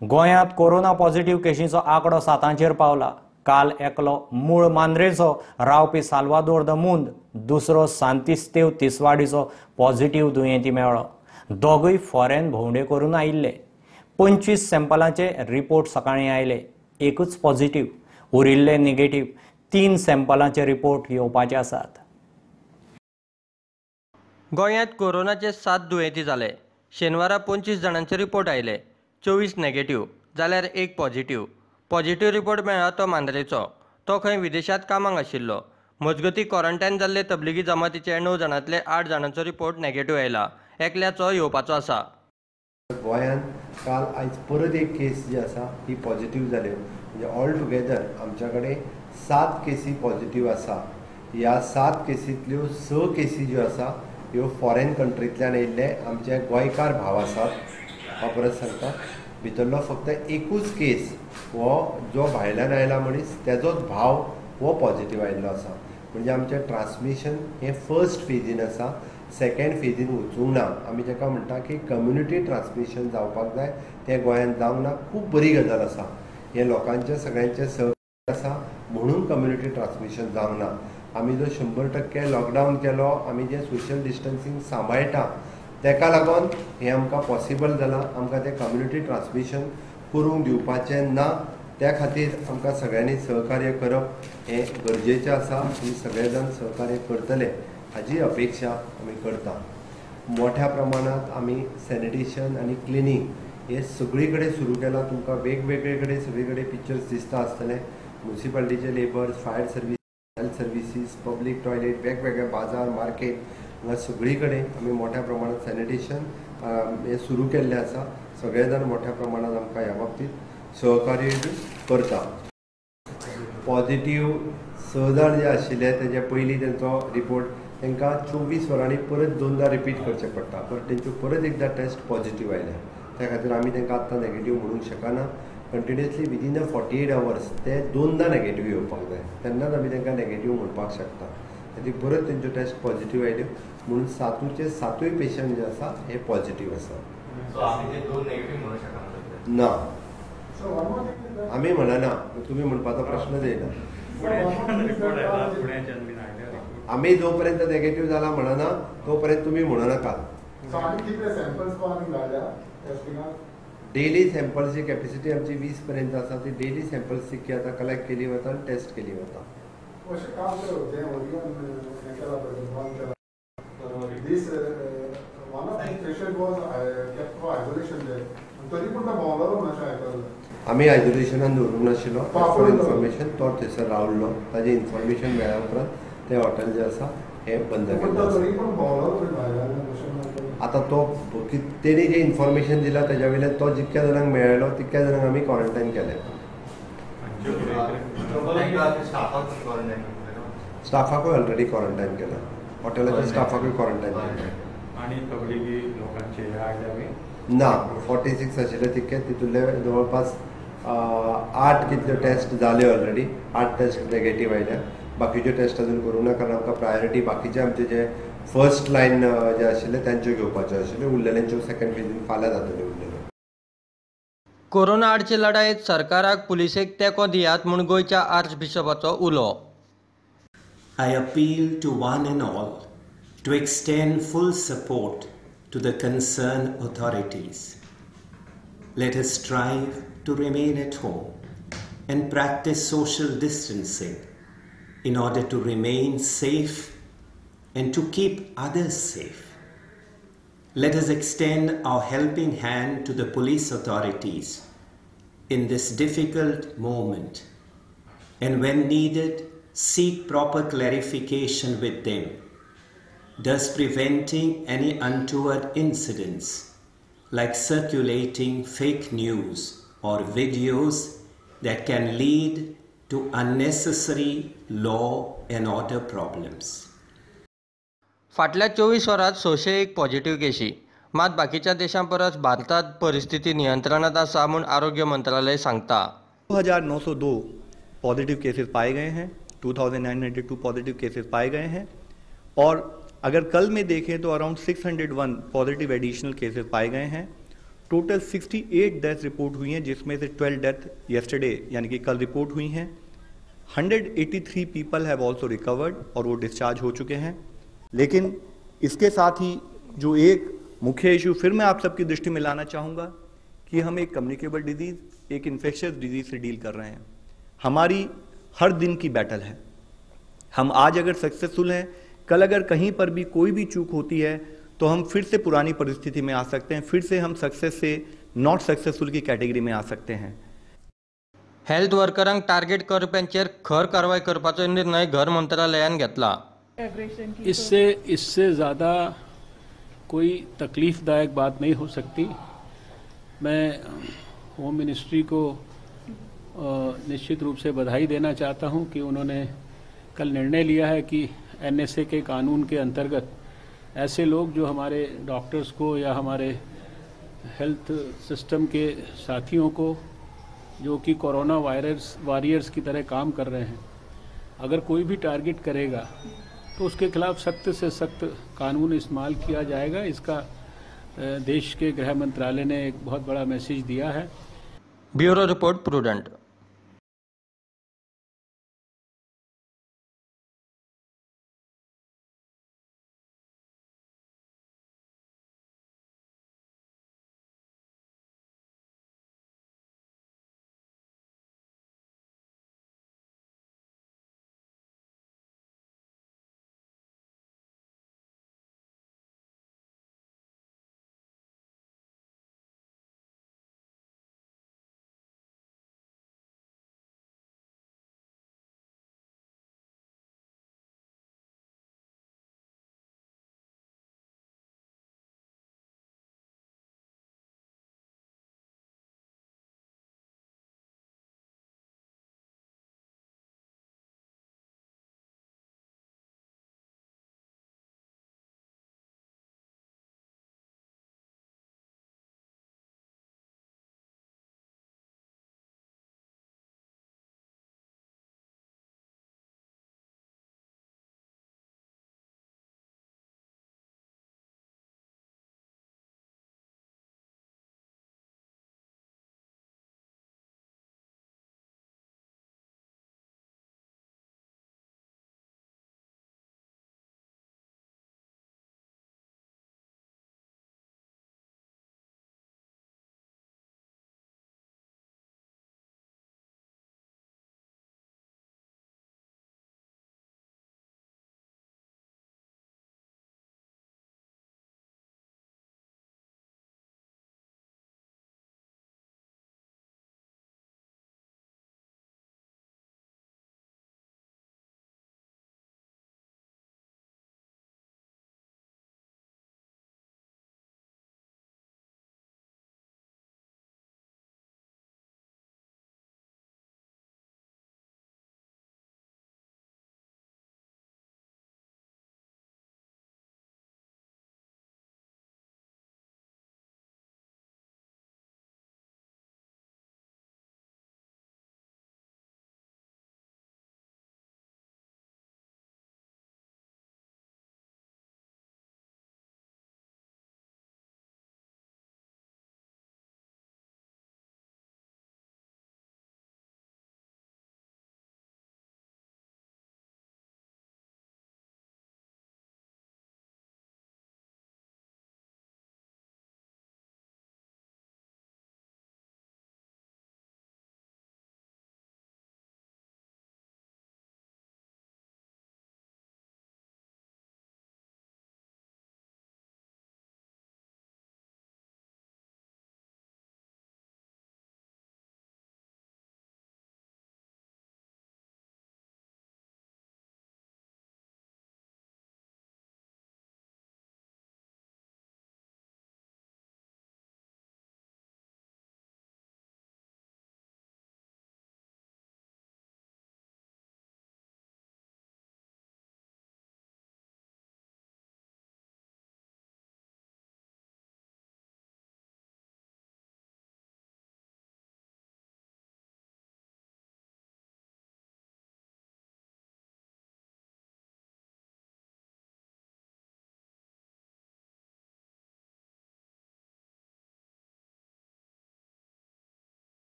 गोंयांत corona positive केशींचो आंकडो 7 पावला. काल एकलो मूळ मांद्रेचो रावपी साल्वादोर the मुंद, दुसरो सांतिस्तेव तिसवाडीचो पॉझिटिव्ह दुयेंती मेळ्ळो. दोगूय फॉरेन भोंवडे करून आयिल्ले. 25 सॅम्पलांचे रिपोर्ट सकाळीं आयले, एकूच पॉझिटिव्ह, उरिल्ले निगेटिव्ह. 3 सॅम्पलांचे रिपोर्ट येवपाचे आसात. गोंयांत कोरोनाचे 7 दुयेंती जाले. शेनवारा 25 जाणांचे रिपोर्ट आयले, 24 नेगेटिव्ह जाल्यार 1 पॉझिटिव्ह. पॉझिटिव्ह रिपोर्ट मेळ्ळा तो मांद्रेचो. तो खंय विदेशांत कामाक आशिल्लो. मजगती क्वॉरंटायन जाल्ले तबलिगी जमातीचे 9 जाणांतले 8 जाणांचो रिपोर्ट नेगेटिव्ह आयला, एकल्याचो येवपाचो आसा. गोंयांत काल आयज परत एक केस जी आसा ही पॉझिटिव्ह जाल्यो, म्हणजे ऑल टुगेदर आमच्या कडेन 7 केसी पॉझिटिव्ह आसा. ह्या 7 केसींतल्यो 6 केसी ज्यो आसा ह्यो फॉरेन कंट्रींतल्यान येयल्ले आमचे गोंयकार भाव आसात. हांव परत सांगता, भितरलो फक्त एकूच केस हो जो भायल्यान आयला मनीस तेजोच भाव हो पॉझिटिव्ह आयिल्लो आसा. म्हणजे आमचें ट्रान्समिशन हें फर्स्ट फेजीन आसा, सेकेंड फेजीन वचूंक ना. आमी ताका म्हणटा की कम्युनिटी ट्रान्समिशन जावपाक जाय, तें गोंयांत जावंक ना. खूब बरी गजाल आसा, हें लोकांचें सगळ्यांचें सहकार्य आसा म्हणून कम्युनिटी ट्रान्समिशन जावंक ना. आमी जो 100% लॉकडावन केलो, आमी जें सोशल डिस्टन्सींग सांबाळटा तेका लागून हें आमकां पॉसिबल जालां. आमकां तें कम्युनिटी ट्रान्समिशन करूंक दिवपाचें ना, त्या खातीर आमकां सगळ्यांनी सहकार्य करप हें गरजेचें आसा. आमी सगळे जाण सहकार्य करतले हाजी अपेक्षा आमी करता. मोठ्या प्रमाणांत आमी सॅनिटेशन आनी क्लिनींग हे सगळी कडेन सुरू केलां. तुमकां वेगवेगळे कडेन सगळी कडेन पिक्चर्स दिसता आसतले. म्युनिसिपालिटीचे labours, fire service, health services, public toilet, वेगवेगळे बाजार मार्केट हांगा सगळी कडेन आमी मोठ्या प्रमाणांत सॅनिटेशन हें सुरू केल्लें आसा. सगळे जाण मोठ्या प्रमाणांत आमकां ह्या बाबतींत सहकार्य करता. पॉझिटिव्ह 6 जाण जे आशिल्ले तेजे पयलीं तेंचो रिपोर्ट तांकां 24 वरांनी परत 2दा रिपीट करचें पडटा. परत तेंच्यो परत एकदां टेस्ट पॉझिटिव्ह आयल्या, त्या खातीर आमी तांकां आत्तां नेगेटिव्ह म्हणूंक शकना. कंटिन्युअसली विदीन अ 48 आवर्स ते 2दा नेगेटिव्ह येवपाक जाय, तेन्नाच आमी तांकां नेगेटिव्ह म्हणपाक शकता. खातीर परत तेंच्यो टेस्ट पॉझिटिव्ह आयल्यो म्हणून 7चे 7 पेशंट जे आसा हे पॉझिटिव्ह आसा. ना, आमी म्हणना, तुमी म्हणपाचो प्रश्नच येयना. आमी जो पर्यंत नेगेटिव्ह जाला म्हणना तो पर्यंत तुमी म्हणू नाका. डेली सॅम्पल्सची कॅपेसिटी आमची 20 पर्यंत आसा, ती डेली सॅम्पल्स तितकी आतां कलेक्ट केली वता आनी टेस्ट केली वता. आमी आयसोलेशनान दवरूंक नाशिल्लो. फॉर इन्फॉर्मेशन तो थंयसर रावल्लो, ताजें इन्फॉर्मेशन मेळ्ळ्या उपरांत तें हॉटेल जें आसा हें बंद केलें. आतां तो तेणी जें इन्फॉर्मेशन दिलां तेज्या वयल्यान तो जितक्या जाणांक मेळ्ळो तितक्या जाणांक आमी क्वॉरंटायन केलें. स्टाफाकूय ऑलरेडी क्वॉरंटायन केलां, हॉटेलाच्या स्टाफाकूय क्वॉरंटायन केलें. ना, 46 आशिल्ले तितके, तितूंतले जवळपास 8 कितल्यो टेस्ट जाल्यो ऑलरेडी, 8 टेस्ट नेगेटिव्ह आयल्या. बाकीच्यो टेस्ट अजून करूंक ना, कारण आमकां प्रायोरिटी बाकीचे आमचे जे फर्स्ट लायन जे आशिल्ले तांच्यो घेवपाच्यो आशिल्ल्यो, उरलेल्यांच्यो सेकंड फेजीन फाल्यां जातल्यो उरलेल्यो. कोरोना आडचे लढायेत सरकाराक पुलिसेक तेंको दियात म्हूण गोंयच्या आर्च बिशपाचो उलो. I appeal to one and all to extend full support to the concerned authorities. Let us strive to remain at home and practice social distancing in order to remain safe and to keep others safe. Let us extend our helping hand to the police authorities in this difficult moment and when needed, seek proper clarification with them, thus preventing any untoward incidents like circulating fake news or videos that can lead to unnecessary law and order problems. फाटल्या 24 वरांत 601 positive केशी. मात बाकीच्या देशां परस भारतांत परिस्थिती नियंत्रणांत आसा म्हूण आरोग्य मंत्रालय सांगता. 2902 पॉजिटिव केसेस पाए गए हैं, 2902 पॉजिटिव केसेस पाए गए हैं और अगर कल में देखें तो अराउंड 601 पॉजिटिव एडिशनल केसेस पाए गए हैं। टोटल 68 डेथ रिपोर्ट हुई हैं, जिसमें से 12 डेथ येस्टरडे यानी कि कल रिपोर्ट हुई हैं। 183 पीपल have also recovered और वो डिस्चार्ज हो चुके हैं। लेकिन इसके साथ ही जो एक मुख्य इशू फिर मैं आप सबकी दृष्टि में लाना चाहूँगा कि हम एक कम्युनिकेबल डिजीज़, एक इन्फेक्शियस डिजीज़ से डील कर रहे हैं। हमारी हर दिन की बैटल है। हम आज अगर सक्सेसफुल हैं, कल अगर कहीं पर भी कोई भी चूक होती है तो हम फिर से पुरानी परिस्थिति में आ सकते हैं, फिर से हम सक्सेस से not successful की कैटेगरी में आ सकते हैं। हेल्थ वर्करांक टार्गेट करप्यांचेर खर कारवाय करपाचो निर्णय घर मंत्रालयान घेतला। इससे ज़्यादा कोई तकलीफदायक बात नहीं हो सकती। मैं होम मिनिस्ट्री को निश्चित रूप से बधाई देना चाहता हूं कि उन्होंने कल निर्णय लिया है कि एनएसए के कानून के अंतर्गत ऐसे लोग जो हमारे डॉक्टर्स को या हमारे हेल्थ सिस्टम के साथियों को, जो कि कोरोना वायरस वॉरियर्स की तरह काम कर रहे हैं, अगर कोई भी टारगेट करेगा तो उसके खिलाफ सख्त से सख्त कानून इस्तेमाल किया जाएगा। इसका देश के गृह मंत्रालय ने एक बहुत बड़ा मैसेज दिया है। Bureau report, Prudent.